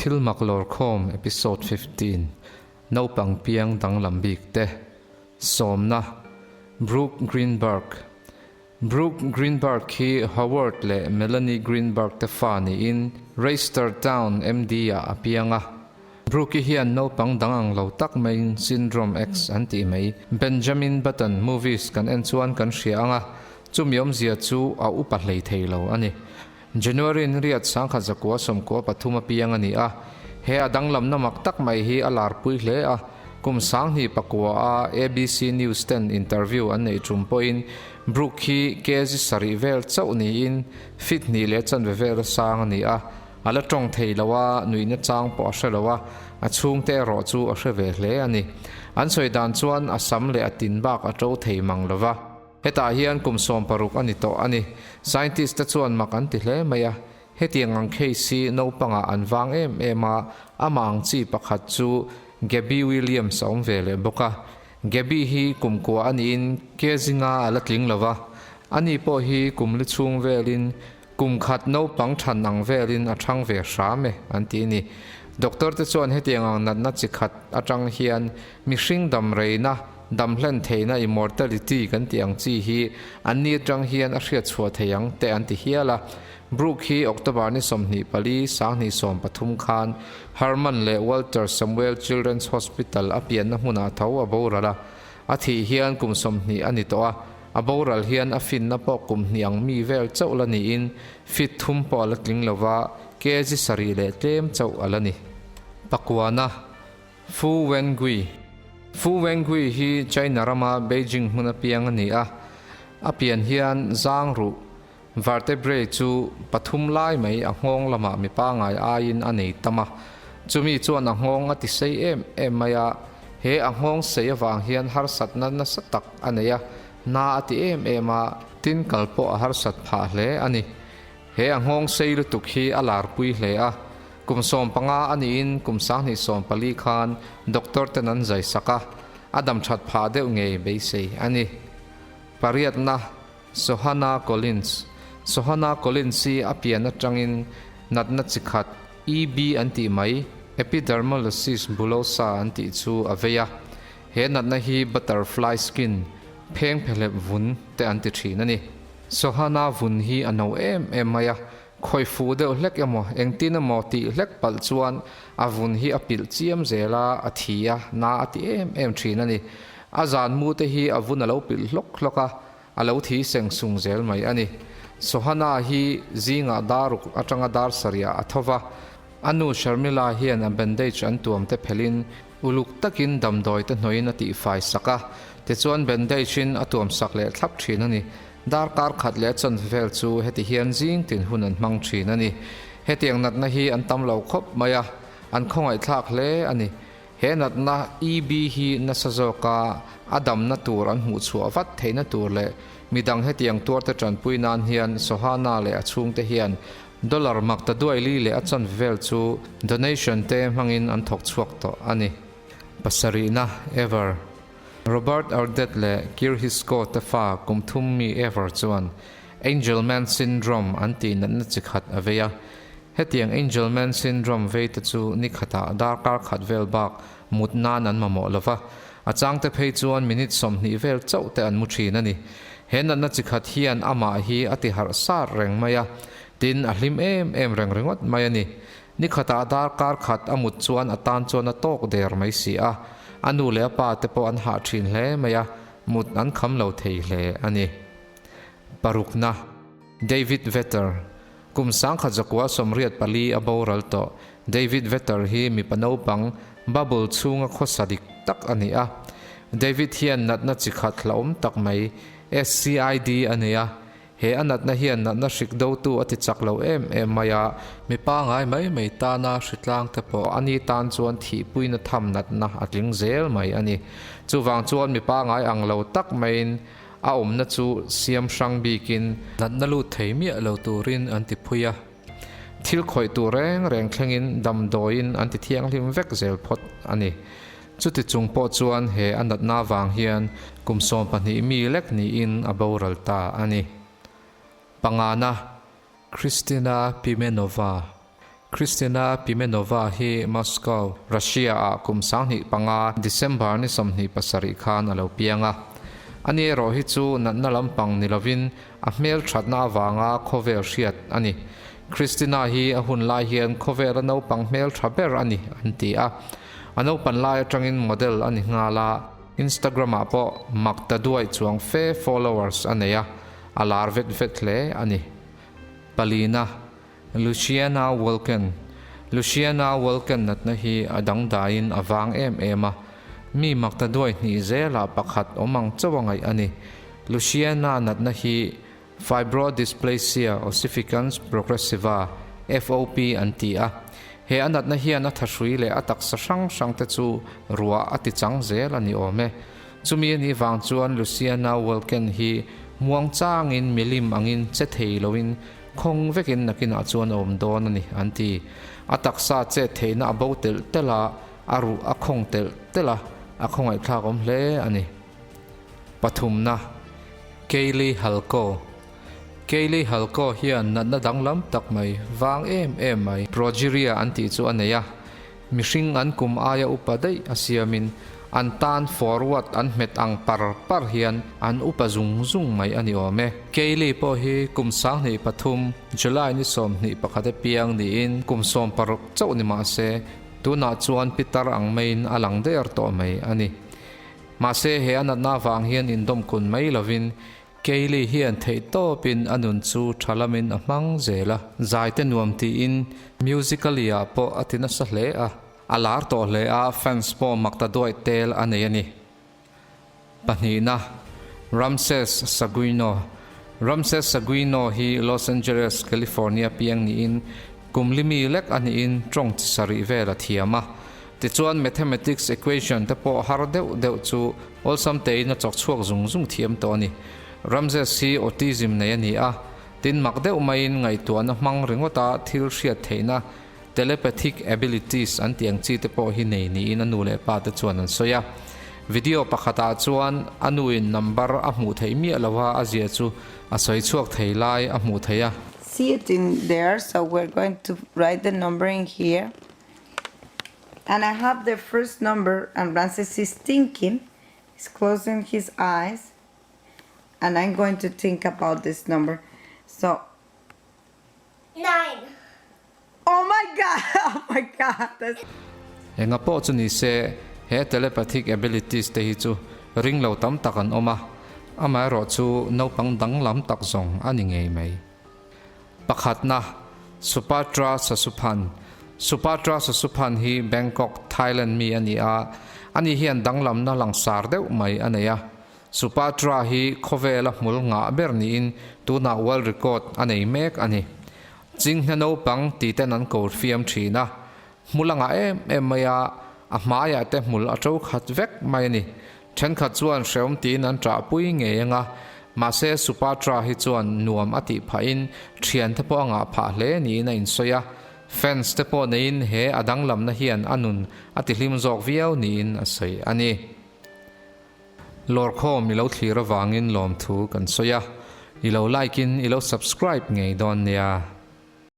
Thil mak lawrkhawm Episode 15, Naupang piang danglam bik te, Sawmna, Brooke Greenberg Brooke Greenberg hi Howard leh Melanie Greenberg te fa niin Reistertown, MD ah a piang a. Brooke-i hian naupang dang ang lo tak maiin Syndrome X an tih mai. Benjamin Button movies kan en chuan kan hria ang a, chumi awmzia chu a upa hlei thei lo a ni. January ni riat 1993 a piang a ni a, he a danglamna mak tak mai hi a larpui hle a, kum 2009 a ABC News ten interview an neih tum pawhin Brooke hi kg sarih vel chauh niin feet hnih leh chanve vel a sang a ni a, a la tawng thei lo a, nuihna chang pawh a hre lo a, a chhungte erawh chu a hre ve hle a ni. An sawi dan chuan a sam leh a tin bak a to thei mang lo va. Hetah hian kum 16 a ni tawh a ni. Scientist te chuan mak an ti hle mai a, hetiang ang case hi naupangah an vang em em a, amah ang chi pakhat chu Gabby Williams a awm ve leh bawk a. Gabby hi kum kua a niin ke zinga a la tling lo va, ani pawh hi kum li chhung velin kum khat naupang than ang velin a thang ve hram e an ti a ni. Doctor te chuan hetiang ang natna chi khat atang hian mihring dam reina Dam hlen theihna immortality kan tih ang chi hi an ni atang hian a hriat chhuah thei ang te an ti hial a. Brooke hi October ni 24, 2013 khan Herman leh Walter Samuel Children's Hospital a pianna hmunah tho a boral a. A thih hian kum 20 a ni tawh a, a boral hian a finna pawh kum hnih ang mi vel chauh la niin feet thum pawh a la tling lova, kg sarih leh tlem chauh a la ni. Pakuana. Fu Wengui Fu Wengui hi China rama Beijing hmun a piang a ni a, a pian hian zang ruh, vertebrae, chu pathum lai mai a nghawng lamah mi pangai aiin a nei tam a, chumi chuan a nghawng a ti sei em em mai a, he a nghawng sei avang hian harsatna nasa tak a nei a, na a ti em em a, tin kal pawh a harsat phah hle a ni. He a nghawng sei lutuk hi a larpui hle a, Kum 15 a niin kum 2014 khan doctor ten an zai sak a, a dam that phah deuh ngei beisei a ni. Pariatna, Sohana Collins Sohana Collins hi a pian atangin natna chi khat, EB an tih mai, Epidermolysis bullosa an tih chu a vei a. He natna hi butterfly skin, pheng phehlep vun, te an ti thin a ni. Sohana vun hi a no em em mai a, Khawi fuh deuh hlek emaw, engtin emaw tih hlek palh chuan a vun hi a pilh chiam zel a, a thi a, na a ti em em thin a ni. A zan mu te hi a vun a lo pilh hlawk hlawk a, a lo thi seng sung zel mai a ni. Sohana hi zingah dar ruk atanga dar sarihah a tho va, a nu Sharmila hian a bandage an tuam te phelhin uluk takin damdawi te hnawhin a tihfai sak a, tichuan bandage in a tuam sak leh thlap thin a ni. Darkar khat leh chawn vel chu heti hian zing tin hun an hmang thin a ni. Hetiang natna hi an tam lo khawp mai a, an khawngaihthlak hle a ni. He natna EB hi nasa zawka a damna tur an hmuh chhuah vat theihna tur leh midang hetiang tuarte tanpui nan hian Sohana leh a chhungte hian dollar mak ta duai li leh a chawn vel chu donation te hmangin an thawk chhuak tawh a ni. Pasarihna Ever. Robert Ardet leh Kirhisko te fa kum thum mi Ever chuan Angelman Syndrome an tih natna chi khat a vei a. Hetiang Angelman Syndrome vei te chu ni khatah darkar khat vel bak mut nan an mamawh lo va, a changte phei chuan minute 20 vel chauh te an mu thin a ni. He natna chi khat hian amah hi a ti harh sar reng mai a, tin a hlim em em reng ringawt mai a ni. Ni khatah darkar khat a mut chuan a tan chuan a tawk der mai si a, a nu leh a pa te pawh an hah thin hle mai a, mut an kham lo thei hle a ni. Parukna, David Vetter, Kum 1984 a boral tawh. David Vetter hi mipa naupang bubble chhunga khawsa dik tak a ni a. David hian natna chi khat hlauhawm tak mai, SCID a nei a, He a natna hian natna hrik dotu a ti chak lo em em mai a, mi pangai mai mai tana hritlang te pawh a ni tan chuan thihpuina tham natna a tling zel mai a ni. Chuvang chuan mi pangai ang lo tak maiin a awmna chu siam hrang bikin natna lut thei miah lo turin an ti phui a. Thil khawih tur reng reng thlengin damdawiin an ti thianghlim vek zel phawt a ni. Chuti chung pawh chuan he a natna vang hian kum 12 mi lek niin a boral ta a ni. Pangana, Kristina Pimenova. Kristina Pimenova hi Moscow, Russia-ah kum 2005 December ni 27 khan a lo piang a. Ani erawh hi chu natna lampang ni lovin a hmelthatna avanga khawvel hriat a ni. Kristina hi a hun lai hian khawvela naupang hmeltha ber a ni an ti a. A naupan lai atangin model a ni nghal a, Instagram-ah pawh mak ta duai chuang fe followers a nei a, a lar vet vet hle a ni. Palina. Luciana Walken Luciana Walken natna hi a dangdaiin a vang em em a, mi makta duai hnih zelah pakhat awm ang chauh a ngaih a ni. Luciana natna hi Fibrodysplasia ossificans progressiva, FOP, an ti a. He a natna hian a thahrui leh a taksa hrang hrang te chu ruah a ti chang zel a ni awm e. Chumi a nih vang chuan Luciana Walken hi muang changin milim angin che thei loin Khawng vekin nakinah chuan a awm dawn a ni, an ti. A taksa chet theihna a bo telh telh a, a ruh a khawng telh telh a, a khawngaihthlak awm hle a ni. Pathumna, Kaylee Halko Kaylee Halko hian natna danglam tak mai, vang em em mai, Progeria an tih chu a nei a. Mihring an kum aia upa daih a siamin an tan forward an hmet ang par par hian an upa zung zung mai a ni awm e. Kaylee pawh hi kum 23 July ni 21 a piang niin kum 16 chauh ni mah se tunah chuan pitar ang maiin a lang der tawh mai a ni. Mahse he a natna avang hian indawmkun mai lovin Kaylee hian theihtawpin a nun chu tha lamin a hmang zel a. Zaite nuam tiin Musical.ly ah pawh a ti nasa hle a. A lar tawh hle a, fans pawh mak ta duai tel a nei a ni. Pahnihna, Ramses Saguino Ramses Saguino hi Los Angeles, California piang niin kum li mi lek a niin tawng chi sarih vel a thiam a. Tichuan mathematics equation te pawh har deuh deuh chu awlsam tein a chawk chhuak zung zung thiam tawh a ni. Ramses hi autism nei a ni a, tin mak deuh maiin ngaihtuahna hmang ringawta thil hriat theihna telepathic abilities an tih ang chi te pawh hi nei niin a nu leh pa te chuan an sawi a. Video pakhatah chuan a nuin number a hmuh theih miah lova a zia chu a sawi chhuak thei lai a hmuh theih a. See it in there, so we're going to write the number in here. And I have the first number and Ramses is thinking, he's closing his eyes and I'm going to think about this number. So 9. Oh my god! Oh my god! That's Enga pawh chu ni se, he telepathic abilities te hi chu ring lo tam tak an awm a, amaherawh chu naupang danglam tak zawng a ni ngei mai. Pakhatna, Supatra Sasuphan Supatra Sasuphan hi Bangkok, Thailand mi a ni a, ani hian danglamna langsar deuh mai a nei a. Supatra hi khawvela hmul ngah ber niin tunah world record a nei mek a ni. Chinghne naupang titen an ko fiam thin a, hmul a ngah em em mai a, a hmaiah te hmul a to khat vek mai a ni. Thenkhat chuan hreawm tiin an ṭahpui ngei ang a, mahse Supatra hi chuan nuam a tih phahin thiante pawh a ngah phah hle niin a insawi a, fans te pawh neiin he a danglamna hian a nun a tihlim zawk viau niin a sawi a ni. Lawrkhawm i lo thlir avangin lawmthu kan sawi a, i lo like in i lo subscribe ngei dawn nia.